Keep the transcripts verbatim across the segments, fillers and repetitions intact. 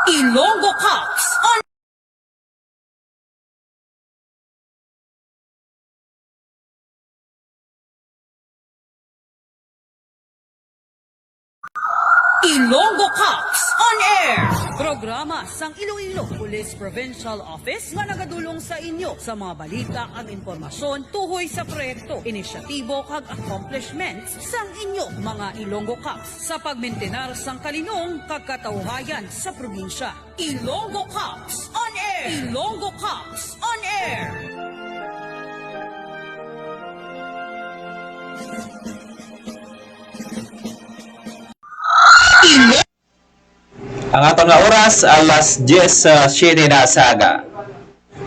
Ilonggo Cops on Ilonggo Cops on Air. Programa sang Iloilo Police Provincial Office nga nagadulong sa inyo sa mga balita kag impormasyon tuhoy sa proyekto, inisyatibo kag accomplishments sang inyo mga Ilonggo Cops sa pagmintinar sang kalinong kag katawhayan sa probinsya. Ilonggo Cops on Air. Ilonggo Cops on Air. Ang aton nga oras, alas diyes, ah, siyete na sa aga.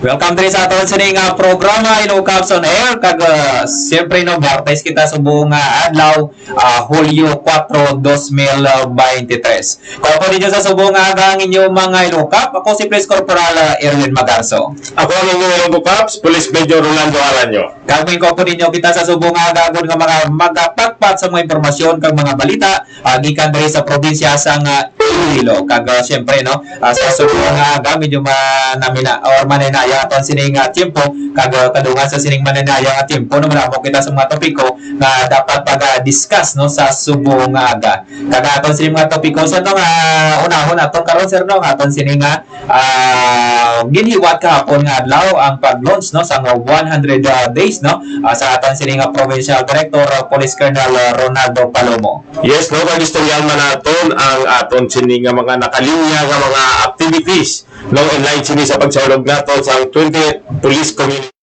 Welcome diri sa aton sini nga programa, Ilonggo Cops on Air, kag, ah, siyempre, no, Martes kita subong nga adlaw, ah, Hulyo kuwatro, dos mil beintitrés. Kung ako ninyo sa subong nga aga ang inyo mga Ilonggo Cops, ako si Police Corporal, ah, Erwin Magarso. Ako ang inyo Ilonggo Cops, Police Major Rolando Aranyo. Kag may kuwako ninyo kita sa subong nga aga, agod nga mga magapatpat sa mga impormasyon kag mga balita, ah, gikan diri sa probinsya sang, ah, Iloilo. Kag, ah, siyempre, no, ah, sa subong nga aga, medyo ma-, namina-, or maninaya aton sini nga tiyempo, kag, ah, kadungan sa sining maninaya nga tiyempo, no, malamo kita sa mga topiko nga dapat pag-discuss, no, sa subong nga aga. Kag aton sini mga topiko, sa no, nga unahon naton karon, sir, no, nga aton sini nga ah, ginhiwat kahapon nga adlaw ang pag-launch, no, sang one hundred, ah, days, no, ah, sa aton sini nga Provincial Director, ah, Police Colonel, ah, Ronaldo Palomo. Yes, no, kag istoryahan man naton ang aton sini nga mga nakalinya nga mga activities, no, in line sini sa pagsaulog nato sa twentieth Police Community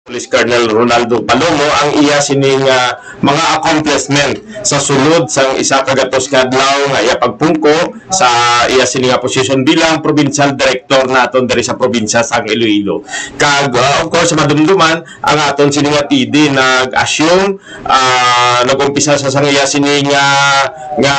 Police Colonel Ronaldo Palomo ang iya sining, ah, mga accomplishment sa sulod sang isa ka gatos ka adlaw nga iya pagpungko sa iya sini nga posisyon bilang provincial director naton diri sa probinsya sang Iloilo. Kag, ah, of course, madumduman ang aton sini nga T D nag-assume, ah, nag-umpisa sa sang iya sini nga, nga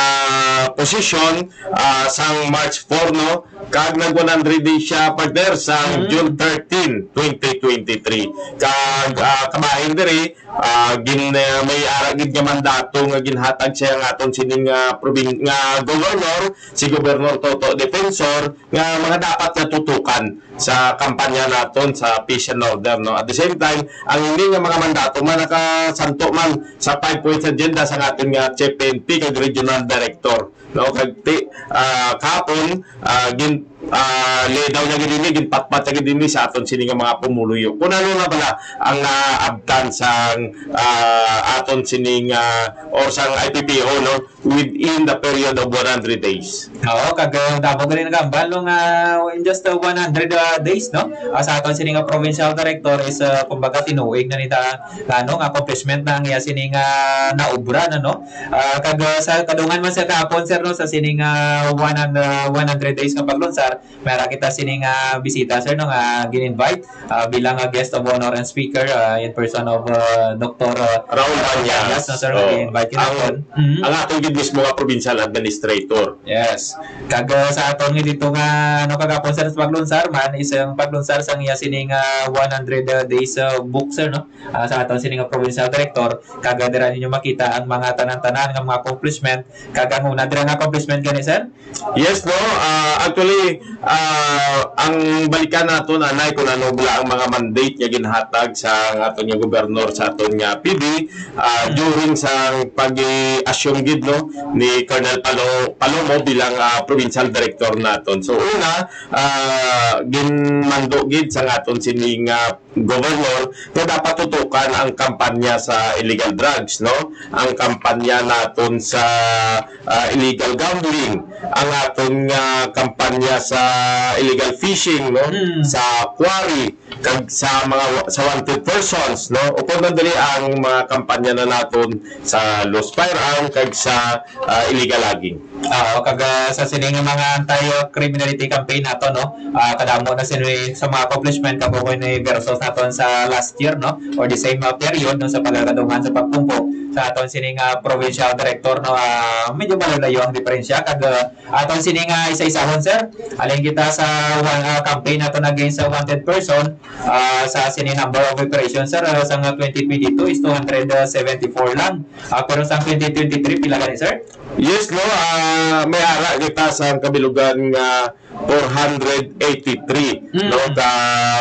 posisyon, ah, sang March four, no? Kag nag one hundred days siya, partner, sa Mm. June thirteen, twenty twenty-three. Kag, ah, kabahin diri, ah, gin-, ah, may ara gid nga mandato nga ginhatag siya nga aton sining, ah, probin-, nga governor, si Governor Toto Defensor, nga mga dapat nga tutukan sa kampanya naton sa peace and order, no? At the same time, ang ini nga mga mandato man nakasanto man sa five points agenda sa aton nga chief P N P kag regional director, no? Kag ti-, ah, kahapon, ah, gin-, ah, lay down niya gid ini, ginpatpat niya gid ini sa aton sini nga mga pumuluyo. Kung ano na bala ang naabtan sang, ah, aton sini nga or sang I P P O, no? within the period of one hundred days. Oo, kag, uh, damo gali nagahambal, no, nga in just, uh, one hundred, uh, days, no? Ah, sa aton sini nga provincial director is, uh, kumbaga, tinuig na nita nga, ano, nga accomplishment na ang iya sini nga naubra na, no? Ah, kag, uh, sa kadungan man sa kahapon, sir, no, sa sini nga one hundred, uh, one hundred days nga paglunsar, may ara kita sini nga bisita, sir, no, nga gin-invite, ah, bilang, ah, guest of honor and speaker, ah, in person of, ah, Doktor, ah, Raul Bañas. Bañas, no, sir, nga gin-invite kita. Ang, ang aton gid mismo nga provincial administrator. Yes. Kag, ah, sa aton nga dito nga, ano, kagapon, sir, sa paglunsar man, isang paglunsar sang iya sini nga one hundred, ah, days, ah, book, sir, no? Ah, sa aton sini nga provincial director, kag, ah, dira ninyo makita ang mga tanan-tanan nga mga accomplishment. Kag ang una dira nga accomplishment gani, sir? Yes, no? Ah, actually, ah, ang balikan naton, anay, kung ano bala ang mga mandate nga ginhatag sa aton nga gobernador sa aton nga P D, ah, during sa pag-assume gid, no, ni Colonel Palo-, Palomo bilang, ah, provincial director naton. So, una, ah, ginmando gid sa aton sini nga governor nga dapat tutukan ang kampanya sa illegal drugs, no? Ang kampanya naton sa, ah, illegal gambling, ang aton nga kampanya sa illegal fishing, no? Mm. Sa quarry, kag sa mga wa-, sa wanted persons, no? Ukon man diri ang mga kampanya na naton sa loose firearm kag sa, ah, illegal logging. Oo, kag, ah, sa sini nga mga anti-criminality campaign nato, no? Ah, kadamo na sini sa mga accomplishment kag ni versus naton sa last year, no? Or the same, ah, period, no, sa pagkakadungan sa pagpungko sa aton sini nga provincial director, no? Ah, medyo malayo-layo ang diferensya kag, ah, aton sini nga isa-isahon, sir. Alin kita sa one, ah, campaign naton against sa wanted person, ah, sa sini number of operations, sir, ah, sa nga twenty twenty-two is two hundred seventy-four lang. Ah, pero sa twenty twenty-three, pila gani, sir? Yes, no, ah, may ara kita sa kabilugan nga four hundred eighty-three, Mm. no, ka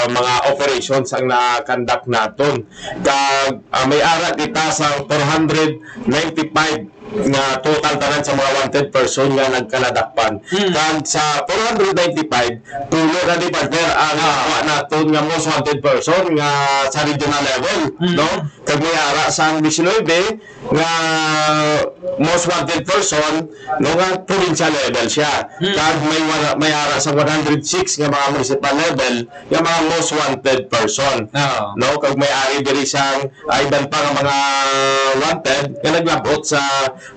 mga operations ang na-conduct naton. Kag, ah, may ara kita sa four hundred ninety-five nga total tanan sa mga wanted person nga nagkaladakpan. Mm. Kag sa four hundred ninety-five, tulo na ni partner ang Ah. nakuha naton nga most wanted person nga sa regional level, Mm. no? Kag may ara sang diecinuebe nga most wanted person, no, nga provincial level siya. Hmm. Kag may wara-, may ara sa one hundred six nga mga municipal level nga mga most wanted person. Oo. No, kag may ari diri sang, ah, iban pa nga mga wanted nga naglabot sa,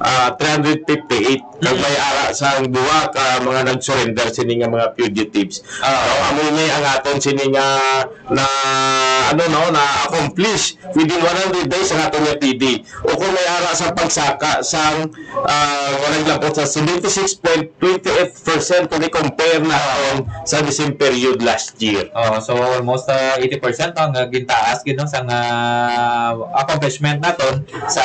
ah, three hundred fifty-eight. Kag Hmm. may ara sang duha ka mga nag-surrender sini nga mga fugitives. Oo. No, amo ni ang aton sini nga na, ano, no, na accomplish within one hundred days ang aton nga P D. O kung may ara sa pagsaka sang, ah, nga naglabot sa seventy-six point twenty-eight percent kung i-compare naton sa the same period last year. Oh, so almost, ah, eighty percent ang, ah, gintaas gid, no, sang, ah, accomplishment naton sa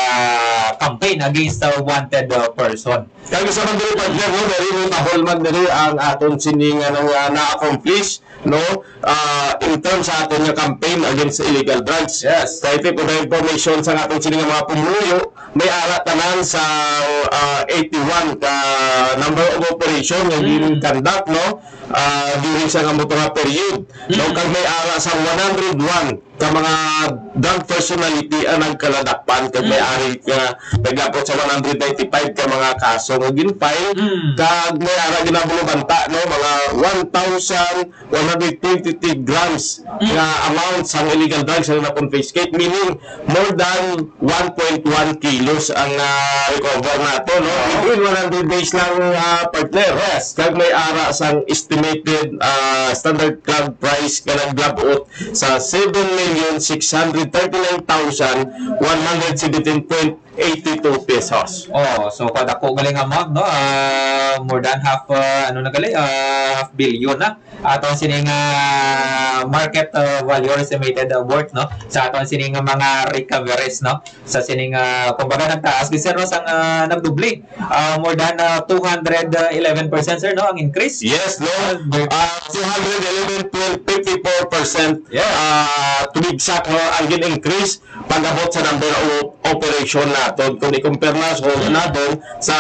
campaign against the wanted, ah, person. Kag sa man diri, partner, no, very notable man diri ang aton sining, ano, nga na-accomplish, no, ah, in terms sa aton nga campaign against illegal drugs. Yes. Kay, for the information sa aton sini nga mga pumuluyo, may ara tanan sa, ah, eighty-one ka number of operation nga Mm. gin-conduct, no, ah, during sa nga motor nga period. No, Mm. kag may ara sa one hundred one ka mga drug personality ang nagkaladakpan, kag may Mm. ari nga naglabot sa one hundred ninety-five ka mga kaso nga gin-file, Mm. kag may ara ginabulubanta, no, mga one thousand one hundred twenty-three grams Mm. nga amount sang illegal drugs ang na-confiscate, meaning more than one point one kilos ang, ah, recover nato, no? Wow. Within one hundred days lang, ah, partner. Yes. Kag may ara sang estimated, ah, standard club price nga naglabot sa seven million six hundred thirty-nine thousand one hundred seventeen point eighty-two pesos. Oh, so kadako gali nga amount, no? Ah, more than half, ah, ano na gali, ah, half billion na. Aton sining, ah, market, ah, value or estimated, ah, worth, no? Sa aton sining mga recoveries, no? Sa sining, ah, kumbaga, nagtaas gid, sir, no? Sang, ah, nagdoble. Ah, more than, ah, two hundred eleven percent, sir, no? Ang increase. Yes, no? Ah, two hundred eleven point fifty-four percent, Yeah. ah, to be exact, no? Ang gin-increase pag-abot sa number of operation na naton, kung i-compare na sa, naton sa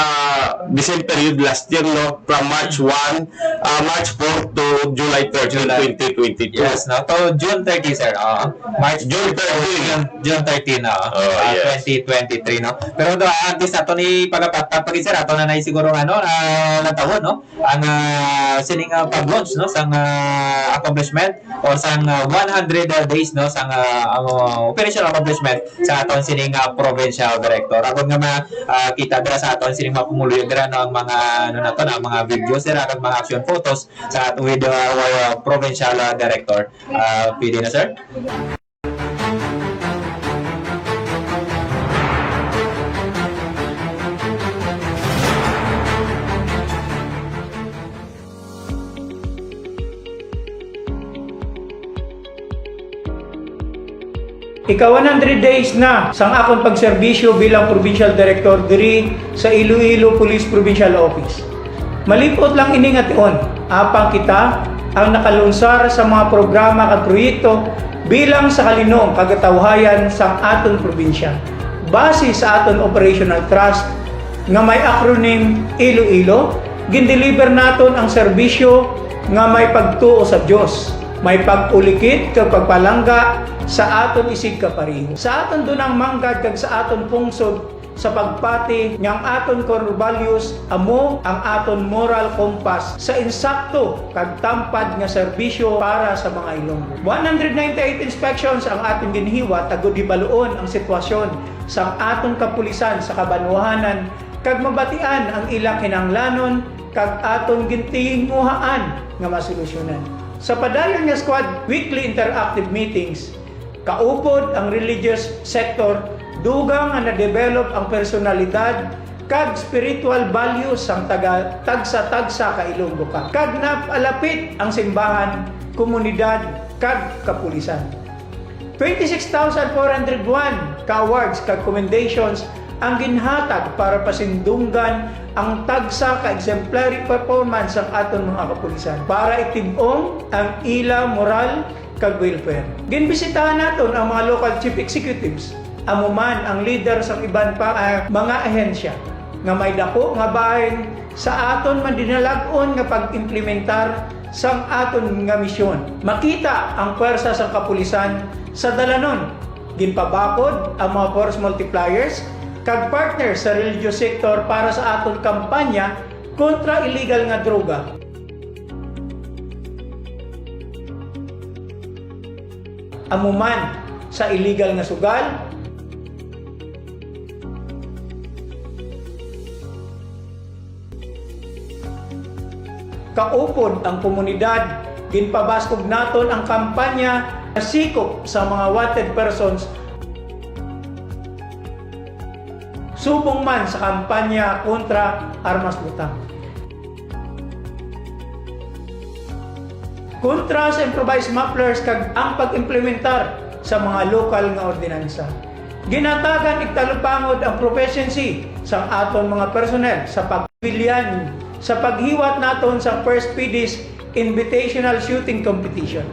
the same period last year, no, from March one, ah, March four to July thirteen, July. Twenty twenty-two. Yes, no? To June thirty, sir. Ah, March June thirteen. June, June thirteen, ah, Oh, ah, yes. Twenty twenty-three, no? Pero do, ah, at least ato ni pagapatpat pa gid, sir, ato na na siguro, ano, ah, natawon, no? Ang, ah, sining, ah, pag-launch, no, sang, ah, accomplishment or sang, ah, one hundred, ah, days, no, sang, ah, ang, ah, operational accomplishment sa aton sining, ah, provincial director. Ako nga ma-, ah, kita dira sa aton sining mga pumuluyo dira, no, ang mga, ano na to, na mga videos dira, kag mga action photos sa at-, with, ah, our, ah, provincial, ah, director. Ah, pwede na, sir? Ika one hundred days na sang akon pagserbisyo bilang provincial director diri sa Iloilo Police Provincial Office. Malipot lang ini nga tion, apang kita ang nakalunsar sa mga programa kag proyekto bilang sa kalinong kag katawhayan sang aton probinsya. Base sa aton operational trust nga may acronym Iloilo, gindeliver naton ang serbisyo nga may pagtuo sa Dios, may pag-ulikid kag pagpalangga sa aton isigkapareho. Sa aton dunang manggad kag sa aton pungsod, sa pagpati nga ang aton core values amo ang aton moral compass sa insakto kag tampad nga serbisyo para sa mga Ilonggo. One hundred ninety-eight inspections ang aton ginhiwat agud hibaluon ang sitwasyon sang aton kapulisan sa kabanwahanan kag mabatian ang ila kinahanglanon kag aton gintinguhaan nga masolusyonan. Sa padayon nga squad weekly interactive meetings, kaupod ang religious sector, dugang nga na-develop ang personalidad kag spiritual values sang taga, tagsa-tagsa ka Ilonggo Cup, kag napalapit ang simbahan, komunidad, kag kapulisan. Twenty-six thousand four hundred one ka awards kag commendations ang ginhatag para pasindunggan ang tagsa ka exemplary performance sang aton mga kapulisan para itib-ong ang ila moral kag welfare. Ginbisitahan naton ang mga local chief executives, amo man ang lider sang iban pa, ah, mga ahensya nga may dako nga bahin sa aton madinalag-on nga pag-implementar sang aton nga misyon. Makita ang pwersa sang kapulisan sa dalanon. Ginpabakod ang mga force multipliers kag partners sa religious sector para sa aton kampanya kontra illegal nga droga. Amo man sa illegal nga sugal, kaupod ang komunidad, ginpabaskog naton ang kampanya sa sikop sa mga wanted persons, subong man sa kampanya kontra armas butang. Kontra sa improvised mufflers kag ang pag-implementar sa mga lokal nga ordinansa. Ginhatagan igtalupangod ang proficiency sang aton mga personnel sa pagpilian sa paghiwat naton sa First P D's Invitational Shooting Competition.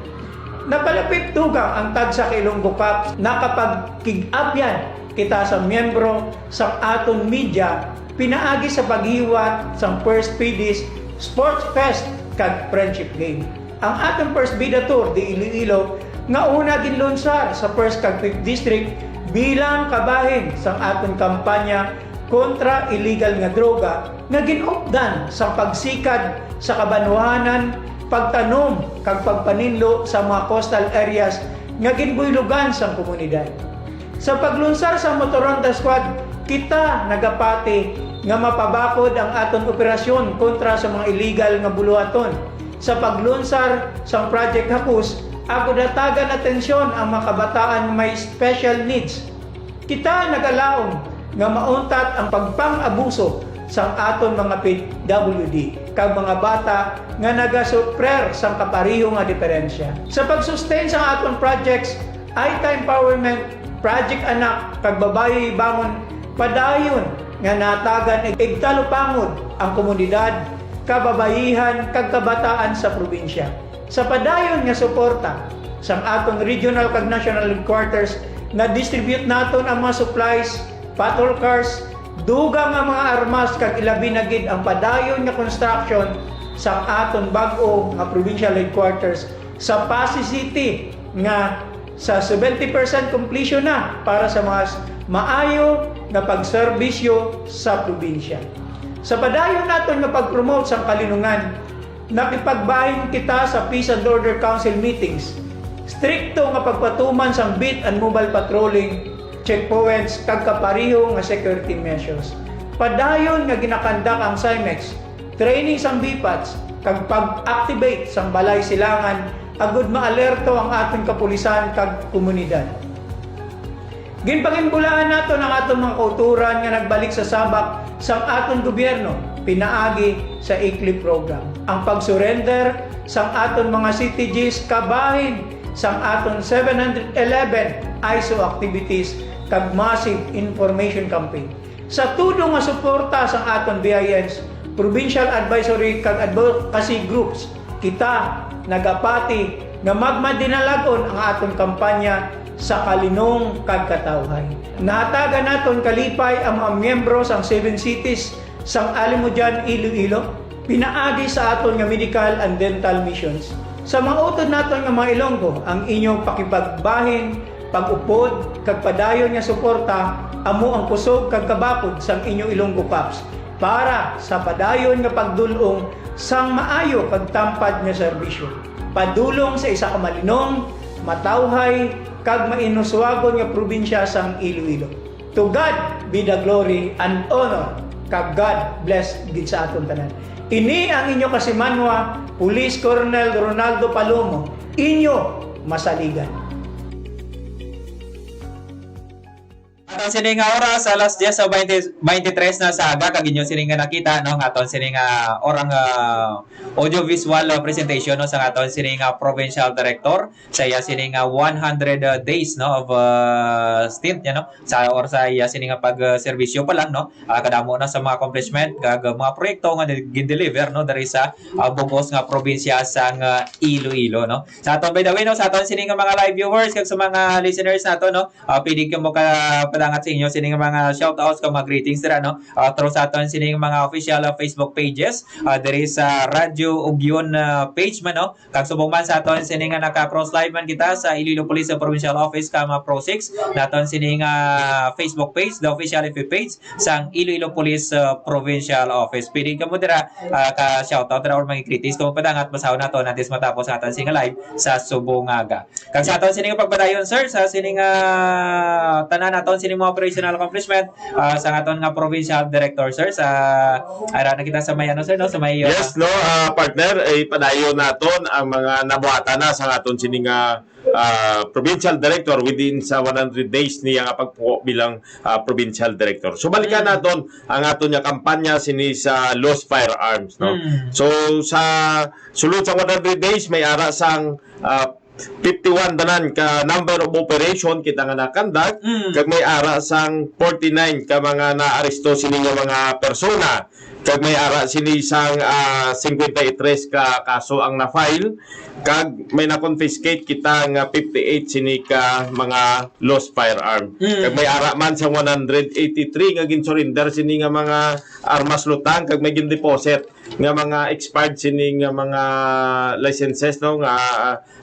Napalapit dugang ang tagsa ka Ilonggo Cup, nakapagkig-abyan kita sa miyembro sang aton media pinaagi sa paghiwat sang First P D's Sports Fest kag Friendship Game. Ang aton First Bida Tour de Iloilo nga una ginlunsar sa First kag Fifth District bilang kabahin sang aton kampanya kontra illegal nga droga nga gin-updan sang pagsikad sa kabanwahanan, pagtanom kag pagpaninlo sa mga coastal areas nga ginbuylogan sang komunidad. Sa paglunsar sang Motoronda Squad, kita nagapati nga mapabakod ang aton operasyon kontra sa mga illegal nga buluhaton. Sa paglunsar sang Project Hakus, agud hatagan atensyon ang mga kabataan nga may special needs. Kita nagalaom nga mauntat ang pagpang-abuso sang aton mga P W D kag mga bata nga nagasuprer sang kapareho nga diperensya. Sa pag-sustain sang aton projects, Aita Empowerment, Project Anak, kag Babayi Bangon, padayon nga nahatagan ig-, igtalupangod ang komunidad, kababayihan, kag kabataan sa probinsya. Sa padayon nga suporta sang aton regional kag national headquarters, na-distribute naton ang mga supplies patrol cars, dugang nga mga armas, kag ilabi na gid ang padayon nga construction sang aton bag-o nga provincial headquarters sa Passi City, nga sa seventy percent completion na para sa mas maayo nga pagserbisyo sa probinsya. Sa padayon naton nga pag-promote sang kalinungan, nakipagbahin kita sa Peace and Order Council meetings, strikto nga pagpatuman sang beat and mobile patrolling, checkpoints, kag kapareho nga security measures. Padayon nga ginakandak ang CIMEX, training sang BPATs, kag pag-activate sang balay silangan agud maalerto ang aton kapulisan kag komunidad. Ginpangimbulaan naton ang aton mga kautoran nga nagbalik sa sabak sang aton gobyerno pinaagi sa ICLIP program, ang pag-surrender sang aton mga C T Gs kabahin sang aton seven hundred eleven ISO activities kag massive information campaign. Sa tudo nga suporta sang aton V I Ns, provincial advisory kag advocacy groups, kita nagapati nga magmadinalag-on ang aton kampanya sa kalinong kag katawhay. Nahatagan naton kalipay ang mga miyembro sang Seven Cities sang Alimodian, Iloilo, pinaagi sa aton nga medical and dental missions. Sa mga utod naton nga mga Ilonggo, ang inyong pakigbahin, pag-upod, kag padayon nga suporta amo ang kusog kag kabakod sang inyo Ilonggo Cops para sa padayon nga pagdul-ong sang maayo kag tampad nga serbisyo padulong sa isa ka malinong, matawhay, kag mainuswagon nga probinsya sang Iloilo. To God be the glory and honor, kag God bless gid sa aton tanan. Ini ang inyo kasimanwa, Police Colonel Ronaldo Palomo, inyo masaligan. Aton sini nga oras, alas diyes sa baynte, baynte tres na sa aga, kag inyo sini nga nakita, no, nga aton sini nga orang, ah, audiovisual, ah, presentation, no, sa aton sini nga provincial director sa iya sini nga one hundred, ah, days, no, of, ah, stint niya, no, sa or sa iya sini nga pag, ah, serbisyo pa lang, no, ah, kadamo na sa mga accomplishment kag, ah, mga proyekto nga gindeliver, no, diri sa, ah, bug-os nga probinsya sang, ah, Iloilo, no. Sa aton, by the way, no, sa aton sini nga mga live viewers kag sa mga listeners nato, no, ah, pwede kamo ka padangat sa inyo sini nga mga shoutouts kag mga greetings dira, no, ah, through sa aton sini nga mga official, ah, Facebook pages, ah, diri sa Radyo Ugyon, ah, page man, no, kag subong man sa aton sini nga naka-cross live man kita sa Iloilo Police Provincial Office kag mga Pro six, naton sini nga Facebook page, the official F B page sang Iloilo Police, ah, Provincial Office. Pwede kamo dira, ah, ka-shoutout dira or mga greetings kamo padangat, basahon naton antes matapos ang aton sini nga live sa subong nga aga. Kag sa aton sini nga pagpadayon, sir, sa sini nga, ah, tanan naton sini mga operational accomplishment, ah, sa aton nga provincial director, sir, sa ara na kita sa may, ano, sir, no, sa may, ah, Yes, no, ah, partner, eh, padayon naton ang mga nabuhatan na sa aton sini nga, ah, provincial director within sa one hundred days niya nga pagpuo bilang, ah, provincial director. So balikan Mm. naton ang aton nga kampanya sini sa lost firearms, no. Mm. So sa sulod sa one hundred days may ara sang, ah, fifty-one tanan ka number of operation kita nga na-conduct, Mm. kag may ara sang forty-nine ka mga naaresto sini nga mga persona, kag may ara sini sang, ah, cincuenta y tres ka kaso ang na-file, kag may na-confiscate kita nga fifty-eight sini ka mga lost firearm. Mm. Kag may ara man sang one hundred eighty-three nga gin-surrender sini nga mga armas lutang, kag may gin-deposit nga mga expired sini nga mga licenses, no, nga,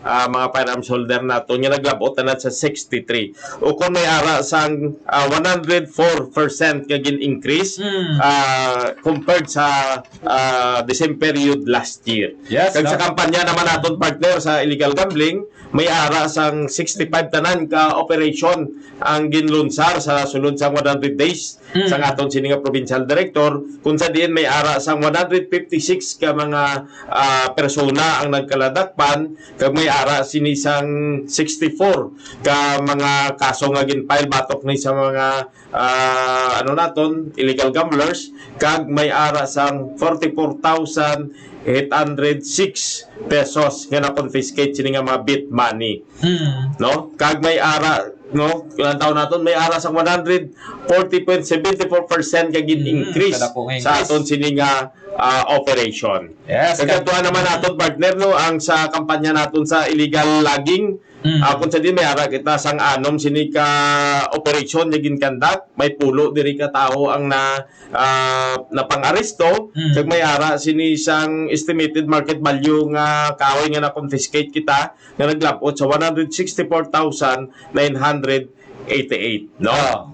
ah, mga firearms holder nato nga naglab-ot na sa sixty-three. Ukon may ara sang, ah, one hundred four percent nga gin-increase, Mm. ah, compared sa, ah, the same period last year. Yes, Kag sa no? kampanya naman naton, partner, sa illegal gambling, may ara sang sixty-five tanan ka operation ang ginlunsar sa sulod sang one hundred days Mm. sang aton sini nga provincial director, kung sa diin may ara sang one hundred fifty-six ka mga, ah, persona ang nagkaladakpan, kag may ara sini sang sixty-four ka mga kaso nga gin-file batok ni sa mga, ah, ano naton, illegal gamblers, kag may ara sang forty-four thousand eight hundred six pesos nga na-confiscate sini nga mga beat money, Mm. no? Kag may ara, no, lantaw naton, may ara sang one hundred forty point seven four percent ka gin-increase Mm, kadako nga sa increase. aton sini nga, ah, operation. Yes, Kag kadtuan naman naton, partner, no, ang sa kampanya naton sa illegal logging, Mm. Ah, kung sa di, may ara kita sang anom sini ka operasyon nga ginkandak, may pulo diri ka tawo ang na, ah, napang-aresto, Mm. kag may ara sini sang estimated market value nga kahoy nga na-confiscate kita, nga naglabot sa one hundred sixty-four thousand nine hundred eighty-eight, no? Oh.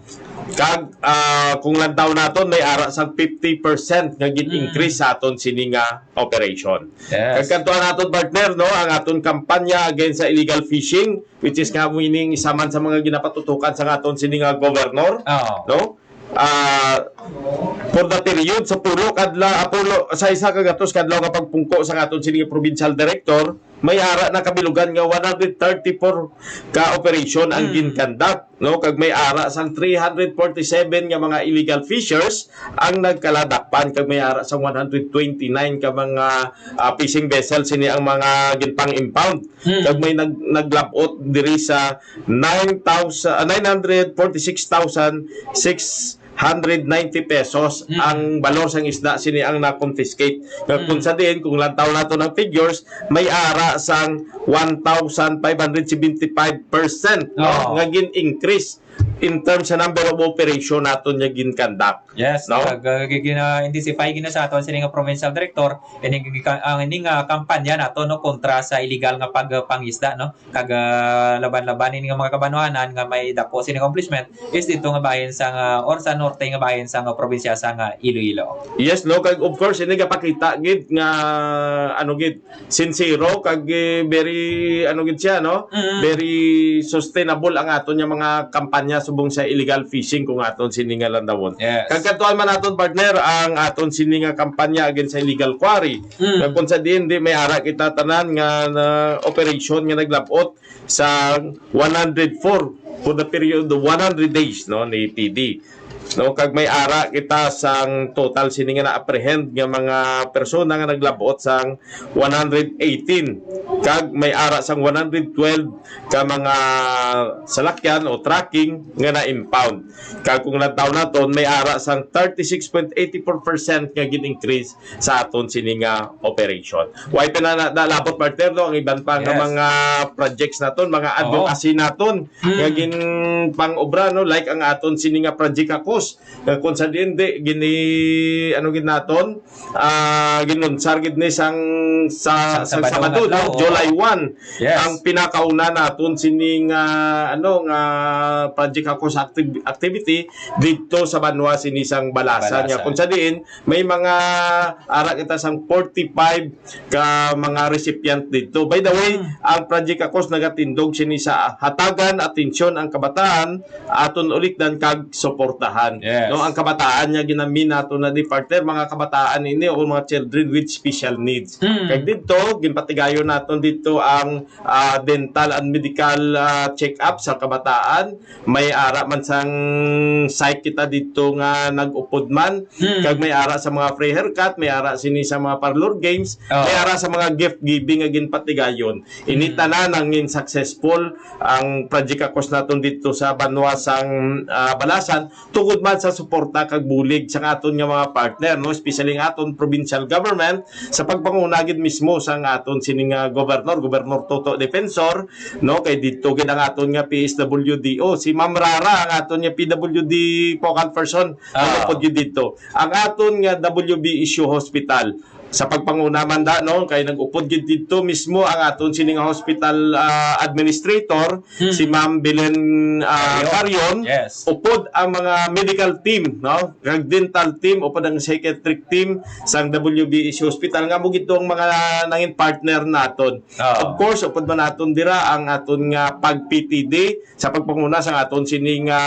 Kag, ah, kung lantaw naton, may ara sang fifty percent nga gin-increase Mm. sa aton sini nga operation. Yes. Kag kantuan naton, partner, no, ang aton kampanya against sa illegal fishing, which is nga meaning isa man sa mga ginapatutukan sa aton sini nga governor, Oh. no? Ah, for the period sa pulo kadla, ah, pulo, sa isa ka gatos kadlaw nga pagpungko sa aton sini nga provincial director, may ara na kabilugan nga one hundred thirty-four ka operation ang Mm. ginkandak, no? Kag may ara sang three hundred forty-seven nga mga illegal fishers ang nagkaladakpan, kag may ara sang one hundred twenty-nine ka mga, ah, fishing vessels sini ang mga ginpang-impound. Mm. Kag may nag-, naglabot diri sa nine thousand, ah, nine hundred forty-six thousand six hundred ninety pesos Mm. ang balor sang isda sini ang na-confiscate. Nga Mm. kung sa diin, kung lantaw naton ang figures, may ara sang one thousand five hundred seventy-five percent, no, Oh. nga gin-increase in terms sa number of operation naton nga ginkandak. Yes, No? kag, uh, gi-, gina-intensify gina sa aton sini nga provincial director, ini nga gika-, ang ini nga kampanya nato, no, kontra sa illegal nga pagpangisda, no, kag, uh, laban-laban ini nga mga kabanwanan nga may dako sini accomplishment is dito nga bahin sa nga, or sa norte nga bahin sa nga probinsya sa nga Iloilo. Yes, no, kag of course ini gapakita gid nga, ano gid, sincero kag, eh, very, ano gid siya, no? Mm. Very sustainable ang aton nga mga kampanya subong sa illegal fishing kung aton sini nga landawon. Yes. Kag katuan man naton, partner, ang aton sini nga kampanya against sa illegal quarry. Mm. Nga kung sa diin di may ara kita tanan nga na operation nga naglabot sa one hundred four for the period of one hundred days, no, ni P D. No, kag may ara kita sang total sini nga na-apprehend nga mga persona nga naglabot sang one hundred eighteen, kag may ara sang one hundred twelve ka mga salakyan o trucking nga na-impound. Kag kung lantaw naton, may ara sang thirty-six point eight four percent nga gin-increase sa aton sini nga operation. Way pa na, na, nalabot, partner, no, ang iban pa nga Yes. mga projects naton, mga Oo. advocacy naton, Mm. nga ginpang-obra, no, like ang aton sini nga Project Akos, nga kung sa diin di gini, ano gid naton, ah, ginunsar gid ni sang sa, Sa sang Sabado Sabado, nga adlaw, no, oo. July one. Yes. Ang pinakauna naton sini nga, ano, nga Project Akos activ-, activity didto sa banwa sini sang Balasan, nga Balasan. kung sa diin may mga ara kita sang forty-five ka mga recipient dito. By the way, Mm. ang Project Akos nagatindog sini sa hatagan atensyon ang kabataan, aton ulikdan kag suportahan. Yes. No, ang kabataan nga ginami nato na di, partner, mga kabataan ini o mga children with special needs. Mm. Kag dito, ginpatigayon naton dito ang, ah, dental and medical, ah, check-up sa kabataan. May ara man sang psych kita dito nga nag-upod man. Hmm. Kag may ara sa mga free haircut, may ara sini sa mga parlor games, Oh. may ara sa mga gift giving nga ginpatigayon. Ini Hmm. tanan nangin successful ang Project Akos naton dito sa banwa sang, ah, Balasan, tungod man sa suporta kag bulig sa aton nga mga partner, no? Especially ang aton provincial government sa pagpanguna gid mismo sang aton sini nga gobernador, Gobernador Toto Defensor, no? Kay dito gid ang aton nga P S W D O, si Ma'am Rara, ang aton nga P W D focal person, Ah. nag-upod gid dito. Ang aton nga W B S U Hospital, sa pagpanguna man da, no, kay nag-upod gid dito mismo ang aton sini nga hospital, ah, administrator, Hmm. si Ma'am Belen, ah, Carion. Carion. Yes. Upod ang mga medical team, no, kag dental team, upod ang psychiatric team sang W B S U Hospital, nga mo gid to ang mga nangin partner naton. Oo. Of course, upod man naton dira ang aton nga pag-P T D sa pagpanguna sang aton sini nga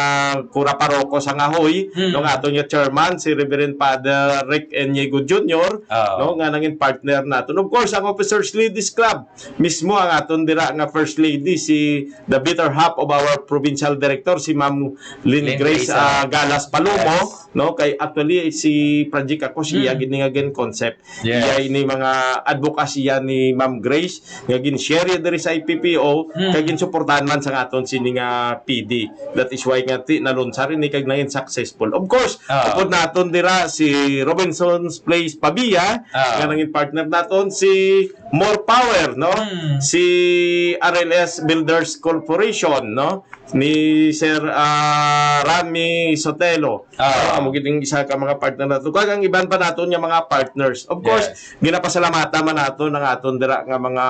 kura paroko sa Ngahoy, Hmm. no, nga aton nga chairman, si Reverend Father Rick Eniego Junior, Oo. no, nga nangin partner naton. Of course, ang Officers Ladies Club, mismo ang aton dira nga First Lady, si the better half of our provincial director, si Ma'am Lynn Lynn Grace, Grace, ah, ah, Galas Palomo. Yes. no? Kay actually si Project Akos, iya gid ni nga gin concept. Iya ini mga advokasya ni Ma'am Grace nga gin-share diri sa I P P O, kay ginsuportahan man sa aton sini nga P D. That is why nga ti nalunsar ini kag nangin successful. Of course, upod naton dira si Robinson's Place Pavia, nga nangin partner naton, si More Power, no? Si R L S Builders Corporation, no? Ni Sir, ah, Rami Sotelo. Ah. Ah, amo gid ang isa ka mga partner nato. Kag ang iban pa naton nga mga partners. Of course, ginapasalamatan man naton ang aton dira nga mga,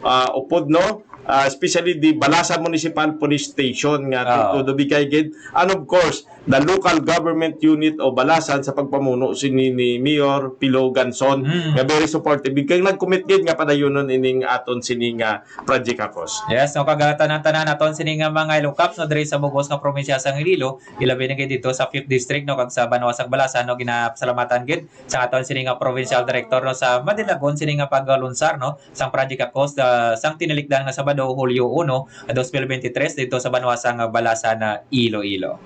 ah, upod, no? Ah, especially the Balasan Municipal Police Station nga Ah. todo bigay gid. And of course, the local government unit of Balasan sa pagpamuno sini ni Mayor Pilo Ganson Mm. nga very supportive. Kay nag-commit gid nga padayunon ining aton sini nga Project Akos. Yes, no, kag, ah, tanan-tanan naton sini nga mga Ilocaps, no, diri sa bugos nga probinsya sang Iloilo, ilabi na gid dito sa Fifth District, no, kag sa banwa sang Balasan, no, ginapasalamatan gid sa aton sini nga provincial director, no, sa madinagon sini nga paglunsar, no, sang Project Akos, ah, sang tinilikdan nga Sabado, Hulyo uno, dos mil bente tres, dito sa banwa sang Balasan, Iloilo.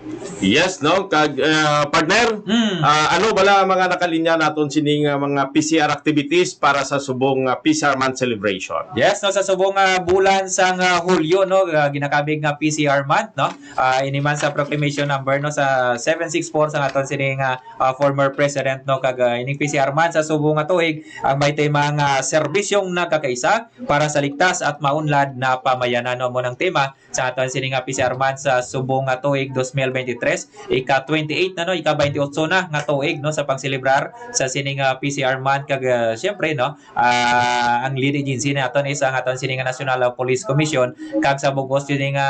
Yes, no, kag, ah, partner, Mm. ah, ano bala ang mga nakalinya naton sini nga mga P C R activities para sa subong nga P C R Month celebration? Yes, no, sa subong nga bulan sang, ah, Hulyo, no, ah, ginakabig nga P C R Month, no. Ah, ini man sa proclamation number, no, sa seven six four sa aton sini nga, ah, former president, no, kag, ah, ining P C R Month sa subong nga tuig ang may tema nga serbisyong nagkakaisa para sa ligtas at maunlad na pamayanan, no, mo nang tema sa aton sini nga P C R Month sa subong nga tuig dos mil bente tres, ika twenty-eight na, no, ika twenty-eight na nga tuig, no, sa pagselebrar sa sini nga P C R Month. Kag, ah, siyempre, no, ah, ang lead agency naton is ang aton sini nga National, ah, Police Commission, kag sa bugos sini nga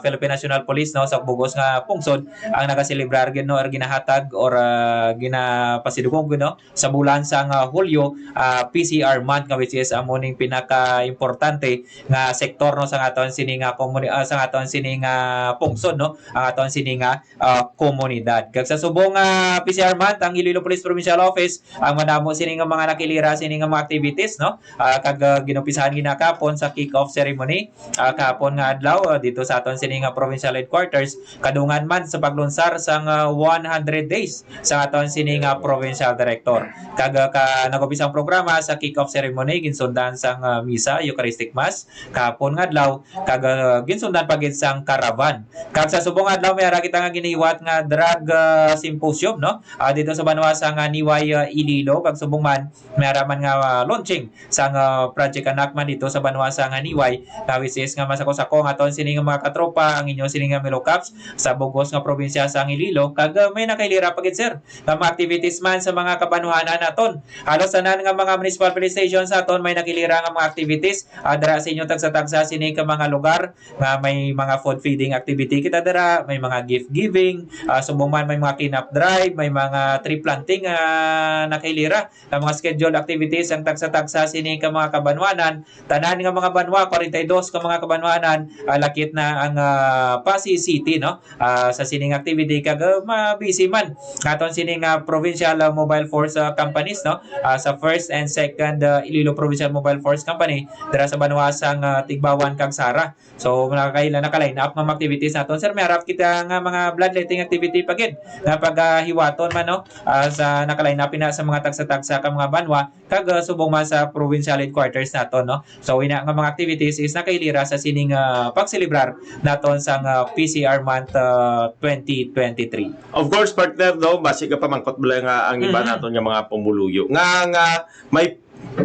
Philippine National Police, no, sa bugos nga pungsod ang nagaselebrar gid, no, or ginahatag or, ah, ginapasidungog, no, sa bulan sang, ah, Hulyo, ah, P C R Month, nga which is amo ning pinaka-importante nga sektor, no, sa aton sini nga komuni-, ah, sa aton sini nga pungsod, no, ang aton sini nga, ah, komunidad. Kag sa subong nga P C R Month, ang Iloilo Police Provincial Office ang madamo sini nga mga nakilira sini nga mga activities, no. Ah, kag, ah, ginumpisahan gina kahapon sa kick-off ceremony, ah, kahapon nga adlaw, ah, dito sa aton sini nga provincial headquarters, kadungan man sa paglunsar sang, ah, one hundred days sa aton sini nga provincial director. Kag, ah, ka nag-umpisa ang programa sa kick-off ceremony, ginsundan sang, ah, misa, Eucharistic Mass, kahapon nga adlaw, kag, ah, ginsundan pa gid sang caravan. Kag sa subong adlaw, may ara kita nga ginahiwat nga drug, ah, symposium, no? Ah, dito sa banwa sang, ah, Niway, ah, Iloilo, kag subong man, may ara man nga, ah, launching sang, ah, Project Anak man dito sa banwa sang Niway, nga which is nga masako-sako ang aton sini nga mga katropa, ang inyo sini nga Milocaps sa bugos nga probinsya sang Iloilo, kag, ah, may nakahilira pa gid, sir, nga mga activities man sa mga kabanwahanan naton. Halos tanan nga mga municipal police stations naton may nakahilira nga mga activities, ah, dira sa inyo tagsa-tagsa sini ka mga lugar nga may mga food feeding activity kita dira, may mga gift giving, ah, subong man may mga clean up drive, may mga tree planting, ah, nakahilira. Ang mga scheduled activities ang tagsa-tagsa sini ka mga kabanwanan, tanan nga mga banwa, forty-two ka mga kabanwanan, ah, lakip na ang, ah, Passi City, no? Ah, sa sining activity kag, ah, ma-busy man aton sining, ah, provincial, ah, mobile force, ah, companies, no? Ah, sa first and second, ah, Iloilo Provincial Mobile Force Company dira sa banwa sang, ah, Tigbauan kag Sara. So, nakakaila, naka-line up nga mga activities naton. Sir, may harap kita nga mga bloodletting activity pa gid nga pagahiwaton man, no? Ah, sa naka-line up ina sa mga tagsa-tagsa ka mga banwa, kag, ah, subong man sa provincial headquarters naton, no? So, ina nga mga activities is nakailira sa sining, ah, pagselebrar naton sang, ah, P C R Month, ah, twenty twenty-three. Of course, partner, no, basi ka pamangkot bala nga ang iba Mm. naton nga mga pumuluyo nga, nga may,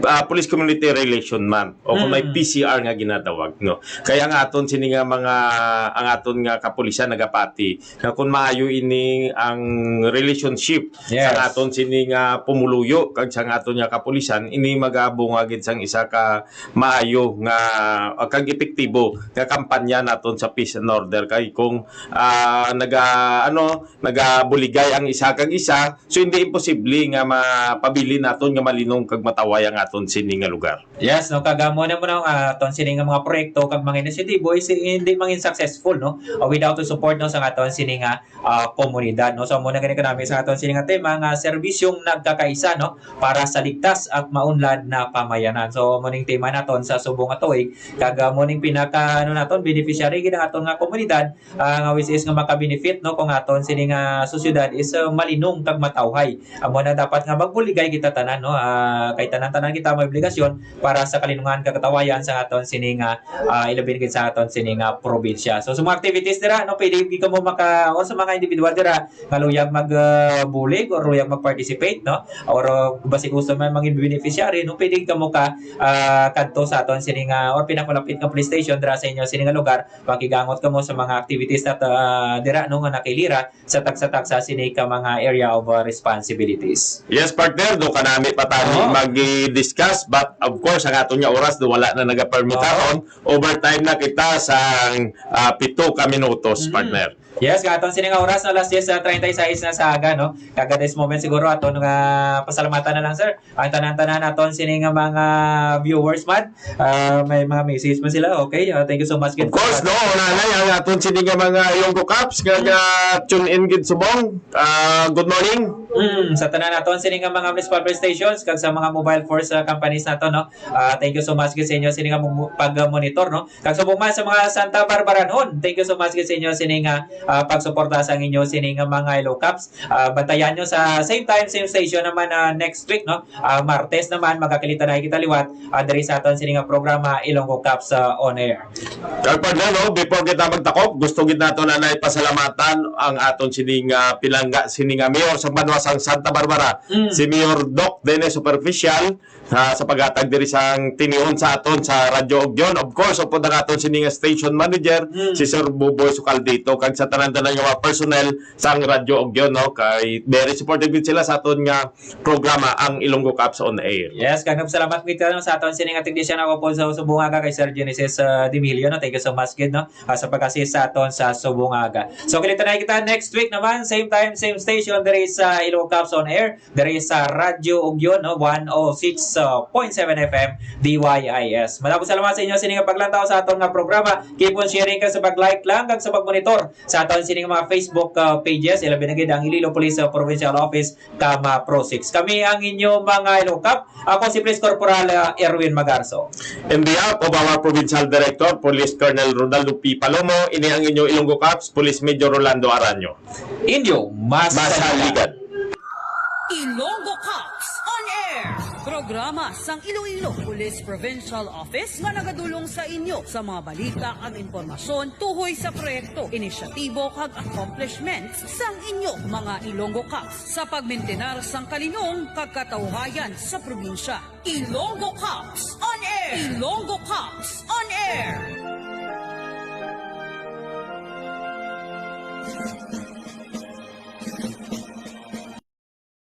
ah, Police Community Relation Month o kung may Mm. P C R nga ginatawag, no. Kaya nga aton sini nga mga, ang aton nga kapulisan nagapati nga kung maayo ini ang relationship Yes. sa aton sini nga pumuluyo kag sa aton nga kapulisan, ini magabunga gid sang isa ka maayo nga, ah, kag epektibo nga kampanya naton sa peace and order. Kay kung, ah, naga-, ano, nagabuligay ang isa kag isa, so hindi imposible nga mapabilin naton nga malinong kag mataway ang aton sini nga lugar. Yes, no, kag amo na mo na nga aton sini nga mga proyekto kag mga inisyatibo is hindi mangin successful, no, uh, without the support, no, sa aton sini nga, uh, komunidad, no. So, amo na gani kanami sa aton sini nga tema nga serbisyong nagkakaisa, no, para sa ligtas at maunlad na pamayanan. So, amo ning tema naton sa subong nga tuig, kag, uh, amo ning pinaka, ano naton, beneficiary gid ang aton nga komunidad, ah, nga which is nga maka-benefit, no, kung aton sini nga sosyedad is, ah, malinong kag matawhay. Amo na dapat nga magbuligay kita tanan, no, ah, kay tanan-tanan kita may obligasyon para sa kalinungan kag katawhayan sa aton sini nga, ah, ilabi na gid sa aton sini nga probinsya. So, sa mga activities dira, no, pwede gid kamo maka, or sa mga individual dira nga luyag mag, ah, bulig or luyag mag-participate, no, or, ah, basi gusto man mangin beneficiary, no, pwede kamo ka, ah, kadto sa aton sini nga or pinakalapit nga police station dira sa inyo sini nga lugar. Pakigangot kamo sa mga activities na, ah, dira, no, nga nakilira sa tagsa-tagsa sini ka mga area of, ah, responsibilities. Yes, partner, do kanami pa tani Oo. mag-discuss, but of course, ang aton nga oras do wala na nagapermitaron. Oo. Overtime na kita sang, ah, pito ka minutos, Mm. partner. Yes, nga aton sini nga oras na alas diyes treinta y seis na sa aga, no? Kag at this moment siguro aton nga pasalamatan na lang, sir, ang tanan-tanan naton sini nga mga viewers man. Ah, may mga message man sila. Okay, ah, thank you so much gid. Of course, no, nanay, ang aton sini nga mga Ilonggo Cops nga Mm. ga-tune in gid subong. Ah, good morning. Mm, sa tanan naton sini nga mga municipal police stations kag sa mga mobile force, ah, companies nato, no. Ah, thank you so much gid sa inyo sini nga mo-, pag-monitor, no. Kag subong man sa mga Santa Barbaranhon, thank you so much gid sa inyo sini nga, ah, pagsuporta sa inyo sini nga mga Ilonggo Cops. Ah, bantayan nyo sa same time, same station naman, ah, next week, no? Ah, Martes naman, magkakilita na kita liwat, ah, diri sa aton sini nga programa, Ilonggo Cops, ah, On Air. Kag partner, no, before kita magtakop, gusto gid nato na naipasalamatan ang aton sini nga pinangga, sini nga mayor sa banwa sang Santa Barbara, Mm. si Mayor Doc Dennis Superficial, sa, sa paghatag diri sang tinihon sa aton sa Radyo Ugyon. Of course, upod ang aton sini nga station manager, Mm. si Sir Buboy Sukaldito, kag sa tanan-tanan nga mga personnel sang Radyo Ugyon, no? Kay very supportive gid sila sa aton nga programa, ang Ilonggo Cops on Air. Yes, kag nagpasalamat gid kami sa aton sini nga technician ako po sa subong nga kay Sir Genesis, uh, Demilio, no? Thank you so much gid, no? Ah, sa pag-assist sa aton sa subong nga. So, kita na kita next week naman, same time, same station, diri sa Ilonggo Cops on Air. Diri sa Radyo Ugyon, no, one oh six point seven F M D Y I S. Madamo salamat sa inyo sini nga paglantaw sa aton nga programa. Keep on sharing kag sa pag-like lang kag sa pag-monitor sa aton sini nga mga Facebook, uh, pages, ilabi na gid ang Iloilo Police, uh, Provincial Office, kama Pro six. Kami ang inyo mga Ilonggo Cops. Ako si Police Corporal, uh, Erwin Magarso. In behalf of our Provincial Director, Police Colonel Ronaldo P. Palomo, ini ang inyo Ilonggo Cops, Police Major Rolando Aranyo. Inyo, mas Masaligan. Ilonggo Cops on Air. Programa sang Iloilo Police Provincial Office nga nagadulong sa inyo sa mga balita kag impormasyon tuhoy sa proyekto, inisyatibo kag accomplishments sang inyo mga Ilonggo Cops sa pagmintinar sang kalinong kag katawhayan sa probinsya. Ilonggo Cops on Air. Ilonggo Cops on Air.